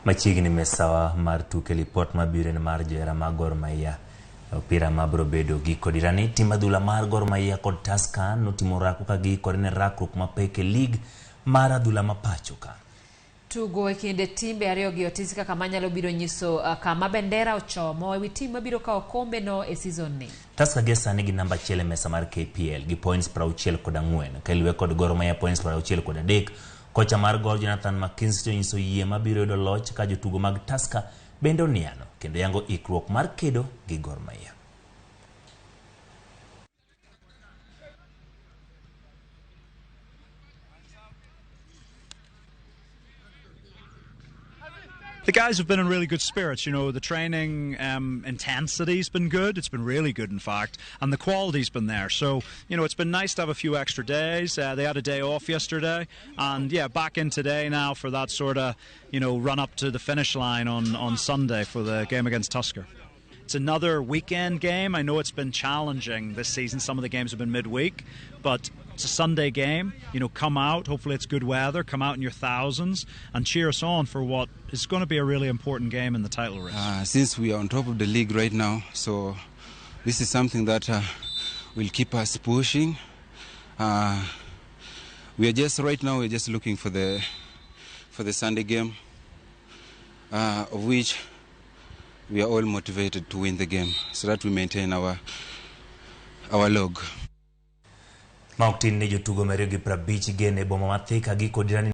Machiegni mesawa mar tuke lipot mabiro en mar johera mag Gor Mahia. Opira mabiro bedo giko dirani tim adhula mar Gor Mahia kod Tusker notimo orako ka giikore ne rakruok mapek e lig mar adhula ma pacho ka. Tugo e kind timbe ariyogi otis kaka manyalo biro nyiso kama bendera ochomo e wi tim mabiro kawo okombe no e season ni. Tusker gie sani gi namba achiel e mesa mar KPL gi points 64 ka iluwe kod Gor Mahia points 63. Kocha mar Gor Jonathan McKinstry onyiso yie mabiro yudo loch ka jotugo mag Tusker bende oniano kendo yango ikruok mar kedo gi Gor Mahia. The guys have been in really good spirits. You know, the training intensity's been good. It's been really good, in fact, and the quality's been there. So, you know, it's been nice to have a few extra days. They had a day off yesterday, and yeah, back in today now for that sort of, you know, run up to the finish line on Sunday for the game against Tusker. It's another weekend game. I know it's been challenging this season. Some of the games have been midweek, but it's a Sunday game. You know, come out. Hopefully it's good weather. Come out in your thousands and cheer us on for what is going to be a really important game in the title race. Since we are on top of the league right now, so this is something that will keep us pushing. Right now we're just looking for the Sunday game, of which we are all motivated to win the game so that we maintain our log. Ma ok tin ne jotugo 250 gene e boma ma Thika giko dirani.